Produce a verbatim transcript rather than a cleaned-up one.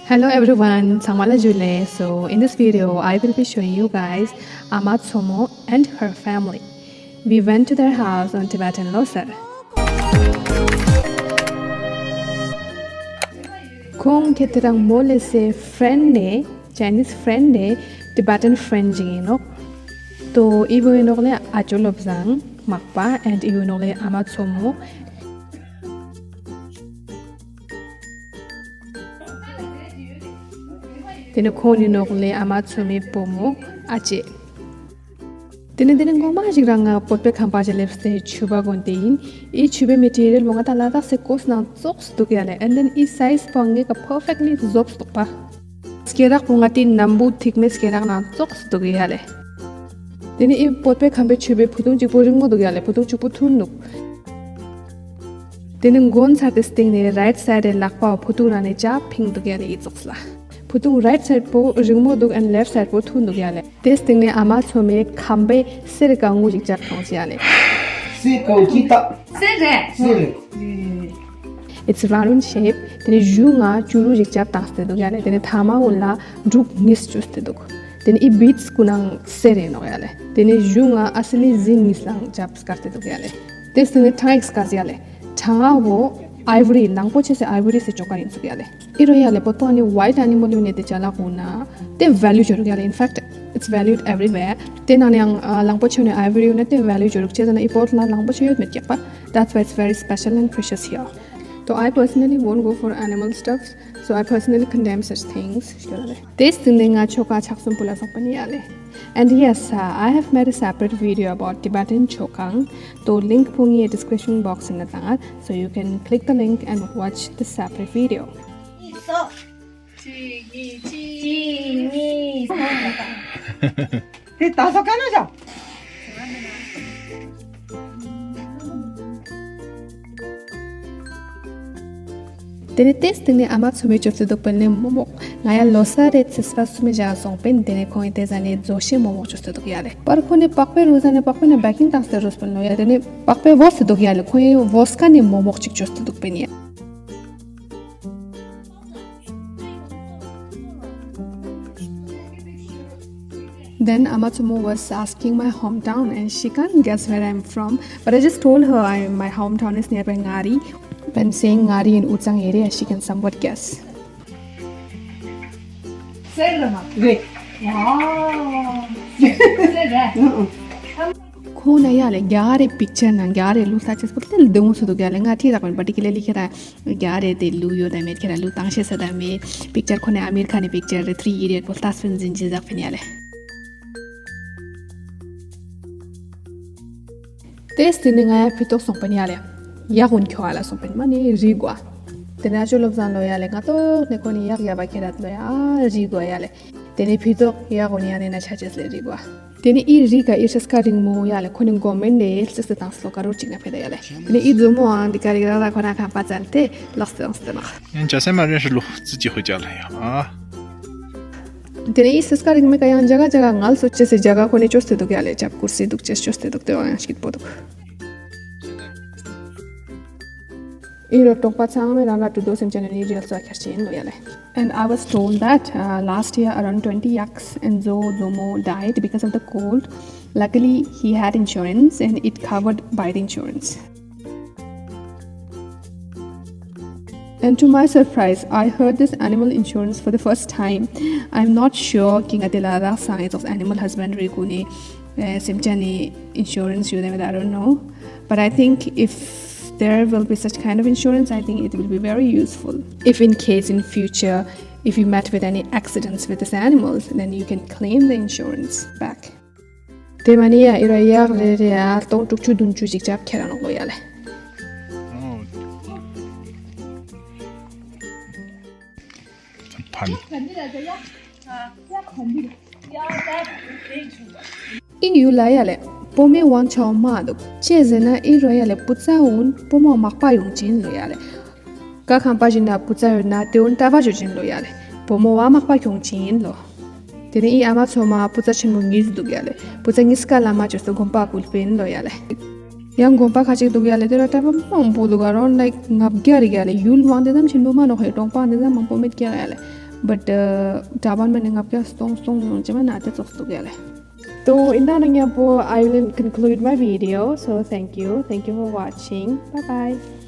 Hello everyone, ཚང་མ་ལ་ཇུ་ལེ། So in this video, I will be showing you guys Ama Tsomo and her family. We went to their house on Tibetan Losar. ཁོང་ཁྱེད་དེ་རང་མོ་ལེ་སེ་friend ནས། Chinese friend ནས་Tibetan friend ཅིག་ཡིན་ནོག་ཏོ་ཨི་བོ་ཡིན་ནོག་ལེ་ཨ་ཅོ་ལོབ་བཟང་མག་པ། And ཨི་བོ་ཡིན་ནོག་ལེ་ཨ་མ་ཚོ་མོ། དེ་ནས་ཁོང་ཡིན་ནོག་ལེ་ཨ་མ་ཚོ་མོའི་བུ་མོ་ཨ་ཅེ། དེ་ནས་དེ་ནས་ངོ་མ་ཞིག་རང་ང་བོད་པའི་ཁང་པ་ཞིག་སླེབས་ཏེ་ཕྱུ་པ་གོན་ཏེ་ཡིན། ཨི་ཕྱུ་པའི་material བོ་ང་ད་ལ་དྭགས་སེ་ཀོས་ནང་ཙོགས་སུ་འདུག་ཡ་ལེ། And then ཨི་size བོ་ངེད་ཀ་perfectly བཟོབས་འདུག་པ། སྐེ་རགས་བོ་ང་ཏི་ནམ་བུ་ཐིག་མེ་སྐེ་རགས་ནང་ཙོགས་སུ་འདུག་ཡ་ལེ། དེ་ནས་ཨི་བོད་པའི་ཁང་པའི་ཕྱུ་པའི་བུ་ཐུང་གཅིག་པོ་རིང་མོ་འདུག་ཡ་ལེ། བུ་ཐུང་གཅིག་པོ་ཐུར་འདུག་དེ་ནས་མགོ་ཚར་ཏེ་སྟེང་ནས་right side ལག་པ་བོ་བུ་ཐུང་རང་ནས་ཅག་ཕིང་འདུག་ཡ་ལེ་ཨི་ཙོགས་ལ། བུ་ཐུང་right side བོ་རིང་མོ་འདུག and left side བོ་ཐུང་འདུག་ཡ་ལེ། དེ་སྟེང་ནས་ཨ་མ་ཚོ་མོའི་ཁང་པའི་གསེར་གང་ངུ་ཞིག་ཅག་ཐོང་ཅི་ཡ་ལེ། གསེར་གང་ཅི་ཏག་གསེར་རེད། གསེར་རེད། It's round shape. དེ་ནས་གཞུང་ང་བྱུ་རུ་ཞིག་ཅག་བཏང་སྟེ་འདུག་ཡ་ལེ། དེ་ནས་ཐ་མ་འོན་ལ་འབྲུག་ངིས་བཅུས་ཏེ་འདུག་དེ་ནས་ཨི་beads ཀུན་ནང་གསེར་རེད་ནོག་ཡ་ལེ། དེ་ནས་གཞུང་ང་ཨ་སི་ལི་ཟིན་ངིས་ལང་ཅག་སྐར་ཏེ་འདུག་ཡ་ལེ། དེ་སྟེང་ནས་ཐང་ངིས་སྐར་ཡ་ལེ། ཐང་ང་བོ་ivory ལང་པོ་ཆེ་སེ་ivory སེ་ཅོ་ཀ་ཡིན་ཚུགས་ཡ་ལེ། ཨི་རོ་ཡ་ལེ་པོ་ཏོ་ནི་white animal ཡོད་ནས་དེ་ཅ་ལག་འོ་ན་དེ་value ཅོ་རུག་ཡ་ལེ། In fact, it's valued everywhere. དེ་ནང་ནས་ཡང་ཨ་གླང་པོ་ཆེ་ནས་ivory ཡོད་ན་དེ་value ཅོ་རུག་ཅེས་ན་ཨི་པོར་ལ་གླང་པོ་ཆེ་ཡོད་མེད་ཀྱག་པ། That's why it's very special and precious here. So I personally won't go for animal stuffs. So I personally condemn such things. དེ་སྟེང་ནས་ང་ཆོ་ག་ཆག་སུམ་པོ་ལ་སོགས་པ་ནི་ཡ་ལེ། And yes, uh, I have made a separate video about Tibetan chokang. The link ཕུང་ཡི་description box ནང་ལ་བཏང་། So you can click the link and watch the separate video. གཅིག་གཉིས་གཅིག་གཉིས། དེ་ད་སོ་ཀ་ན་བཞག་དེ་ནས་དེ་སྟེང་ནས་ཨ་མ་ཚོ་མོའི་ཅོ་སེ་འདུག་པ་ནས་མོག་མོག་ང་ཡ་ལོ་ས་རེ་ཚེས་པ་གསུམ་མི་བཞག་སོང་པ་ནས་དེ་ནས་ཁོང་ཡི་དེ་ཟ་ནས་རྫོ་ཤེ་མོག་མོག་ཅོ་སེ་འདུག་ཡ་ལེ། པར་ཁོ་ནས་པགས་པའི་རུ་ཟ་ནས་པགས་པའི་ནས་བེ་ཀིང་བཏང་སྟེ་རུ་སྤུན་ལོ་ཡ། དེ་ནས་པགས་པའི་བོ་སེ་འདུག་ཡ་ལེ། ཁོང་ཡི་བོ་སྐ་ནས་མོག་མོག་ཅིག་ཅོ་སེ་འདུག་པ་ནས། Then Amatsumo was asking my hometown and she can't guess where I'm from. But I just told her I, my hometown is nearby Ngari. When saying Ngari in Utsang area, she can somewhat guess. Wait. Wow. ཁོང་ན་ཡ་ལེ་རྒྱ་རེ་པིག་ཅར་ནང་རྒྱ་རེ་ལུགས་ལྟ་ཅེས་པོ་དེ་ལ་དེ་འོང་སུ་འདུག་ཡ་ལེ། ང་ཐི་རག་པན་particularly ཁྱེད་རང་རྒྱ་རེ་དེ་ལུགས་ཡོད་དམ་མེད་ཁྱེད་རང་ལུགས་བཏང་ཤེས་ས་དམ་མེད། པིག་ཅར་ཁོ་ནས་ཨ་མེ་རི་ཁ་ནས་པིག་ཅར་རེ་ཐི་རི་ཨི་ཌི་ཡེཊ་པོ་ལྟ་སུན་འཛིན་ཅི་ཟག་ཕན་ཡ་ལེ། དེ་སྟེང་ནས་ང་ཡ་ཕི་ཏོག་སོང་པན་ཡ་ལེ། ཡག་འོན་ཁྱོ་ཨ་ལ་སོང་པན་མ་ནི་རི་གོ། དེ་ནས་ཨ་ཅོ་ལོབ་ཟང་ལོ་ཡ་ལེ། ང་ཏོག་ནས་ཁོ་ནི་ཡག་ཡ་བ་ཁྱེད་ར་ལོ་ཡ་རི་གོ་ཡ་ལེ། དེ་ནས་ཕི་ཏོག་ཡག་འོན་ཡ་ནས་ན་ཆ་ཅེས་ལེ་རི་གོ། དེ་ནས་ཨི་རི་ག་ཨི་ཤ་སྐ་རིང་མོ་ཡ་ལེ། ཁོ་ནི་གོ་མེན་ནས་ལ་ཙིག་སེ་དང་སློ་ཀ་རོ་ཅིག་ན་ཕེ་ད་ཡ་ལེ། དེ་ནས་ཨི་ཛོ་མོ་ཨང་དི་ཀ་རི་ར་ར་ཁོ་ན་ཁ་པ་ཙལ་ཏེ་ལག་སྟེ་ཨང་སྟེ་ནག་ཡང་ཅ་སེ་མ་རེ་ཧྲི་ལོ་ཙི་ཅི་ཧུ་ཅ་ལ་ཡ། དེ་ནས་ཨི་སི་སྐ་རིང་མེ་ཀ་ཡང་ཇ་ག་ཇ་ག་ངལ་གསོ་ཅེས་སེ་ཇ་ག་ཁོ་ནས་ཅོས་ཏེ་འདུག་ཡ་ལེ། ཅབ་ཀུར་སི་འདུག་ཅེས་ཅོས་ཏེ་འདུག་དེ་བ་ཡང་ཤིད་པོ་འདུག་ཨི་རོ་ཀྲོག་པ་ཚང་མས་རང་ལ་གྲུ་དོ་སེམས་ཅན་ནི་རིལ་སོ་ཁྱར་ཆེན་ལོ་ཡ་ལེ། And I was told that uh, last year around twenty yaks in Zo Zomo died because of the cold. Luckily, he had insurance and it covered by the insurance. And to my surprise, I heard this animal insurance for the first time. I'm not sure king atela sang is animal husbandry kuni semchani insurance you I don't know. But I think if there will be such kind of insurance, I think it will be very useful. If in case in future, if you met with any accidents with these animals, then you can claim the insurance back. དེ་མ་ནི་ཡ་ཨི་ར་ཡག་རེ་རེ་ཨ་སྟོང་དྲུག་ཅུ་བདུན་ཅུ་ཅིག་ཅབ་ཁྱེར་ནོག་ལོ་ཡ་ལེ། ཕན། ཨི་ཡུ་ལ་ཡ་ལེ། བུ་མོའི་དབང་ཆ་མ་འདུག་ཅེས་ཟེར་ན་ཨི་རོ་ཡ་ལེ་བུ་ཚ་འུན་བུ་མོ་མག་པ་ཡོང་ཅིན་ལོ་ཡ་ལེ། ཀ་ཁང་པ་བཞིན་ན་བུ་ཚ་ཡོད་ན་དེ་འུན་ལྟ་བ་བྱོས་ཅིན་ལོ་ཡ་ལེ། བུ་མོ་བ་མག་པ་ཁྱོང་ཅིན་ལོ། དེ་ནས་ཨི་ཨ་མ་ཚོ་མ་བུ་ཚ་ཆེན་མོ་གཉིས་འདུག་ཡ་ལེ། བུ་ཚ་གཉིས་ཀ་ལ་མ་བྱོས་སུ་དགོན་པ་ཀུལ་པིན་ལོ་ཡ་ལེ། ཡང་དགོན་པ་ཁ་ཅིག་འདུག་ཡ་ལེ། དེ་ར་གྲྭ་པ་མང་པོ་འདུག་ག་རོ་ལའིཀ་ལྔ་བརྒྱ་རེ་ག་ལེ། ཡུལ་དབང་དེ་ཙམ་ཆེན་པོ་མ་ནོག་ཧེ། གྲོང་པ་འདི་ཙམ་མང་པོ་མེད་ཀྱ་ཡ་ལེ། བཊ་གྲྭ་པ་མ་ནི་ལྔ་བརྒྱ་སྟོང་སྟོང་ཡོང་ཅི་མ་ན་དེ་ཙོགས་འདུག་ཡ་ལེ། So in that example, I will conclude my video. So thank you. Thank you for watching. Bye bye.